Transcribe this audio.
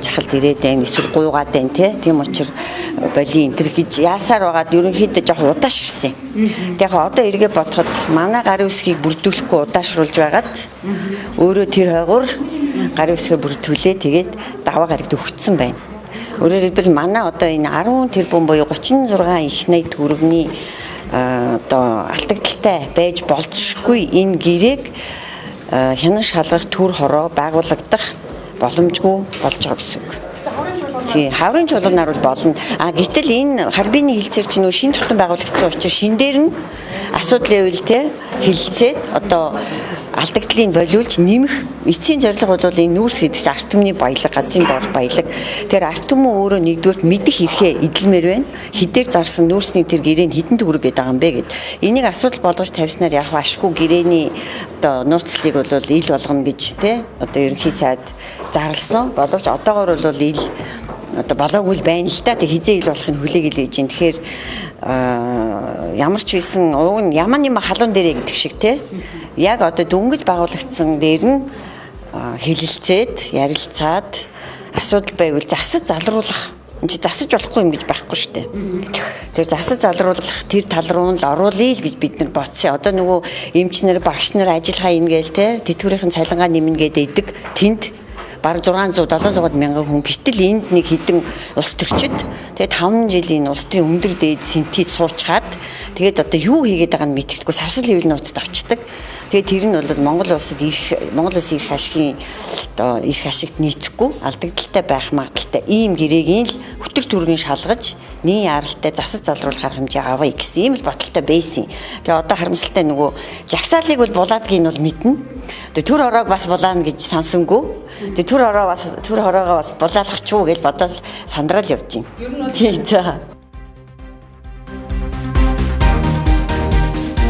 Чахалд ирээд байна, эсвэл гуйгаад байна те. Тийм учраас боли энэ төр гэж яасаар байгаад ерөнхийдөө жоох удааш ирсэн. Тэг яг одоо эргээ бодоход манай гарын үсгийг бүрдүүлэхгүй удаашруулж байгаад өөрөө тэр хойгоор гарын үсгээ бүрдүүлээ, тэгээд даваа гарагт өгцсөн байна. Өөрөөр хэлбэл манай одоо энэ 10 тэрбум буюу 36 их 80 төгрөгийн одоо алдагдaltaй байж болзошгүй энэ гэрээг хянан шалгах төр хороо байгуулагдах боломжгүй болж байгаа гэсэн үг. Тийм, хаврын чуулганаар бол болно. А гэтэл энэ Харбины хилцээр чинь нөө шин тутам байгуулагдсан учраас шин дээр нь асуудал байвал те хилцээд одоо алдагдлыг болиулж нэмэх эцсийн зорилго бол энэ нүүрс гэдэг чинь ард түмний баялаг, газрын доорх баялаг. Тэгэхээр ард түмэн өөрөө нэгдүгээрт мэдэх эрхээ эдэлмээр байна. Хідээр зарсан нүүрсний тэр гэрээнд хэдэн төгрөг гэдэг байгаа юм бэ гэд. Энийг асуудал болгож тавьснаар яг ашгүй гэрээний одоо нууцлыг бол ил болгоно гэж те одоо ерөнхий сайд зарласан. Боловч одоогор бол ил одоо болоогүй л байна л да. Тэг хизээ ил болохыг хүлээгээл байж байна. Тэгэхээр ямар ч байсан уг нь яман юм халуун дээрээ гэдэг шиг те. Яг одоо дөнгөж байгуулагдсан дээр нь хэлэлцээд, ярилцаад асуудал байвал засаж залруулах. Энд чи засаж болохгүй юм гэж байхгүй шүү дээ. Тэр засаж залруулах тэр тал руу нь л оруулъя л гэж бид нар бодсон. Одоо нөгөө эмчнэр, багш нар ажил хайна гээл те, тэтгэврийн цалингаа нэмнэ гэдэг идэг. Тэнд бараг 600 700 мянган хүн, гэтэл энд нэг хэдэн улс төрчид тэгээд 5 жилийн улс төрийн өндөр дээд сэнтид суучгаад тэгээд одоо юу хийгээд байгааг нь мэддэхгүй савсал хэвлэл нууцад авчдаг. Тэгээд тэр нь бол Монгол улсад ирэх, Монгол улсын эрх ашигын одоо эрх ашигт нийцэхгүй, алдагдaltaй байх магадлалтай ийм гэрээгийн л хөтөр төргийн шалгаж нийн яралтай засаж залруулах арга хэмжээ авъя гэсэн ийм л бодолтой байсан. Тэгээ одоо харамсалтай нөгөө жагсаалыг бол булаадгийг нь бол мэднэ. Тэгээ төр хороог бас булаана гэж сансангүй. Тэгээ төр хороогоо бас булаалгах ч уу гэж бодоод сандраал явж байна. Тийм, за.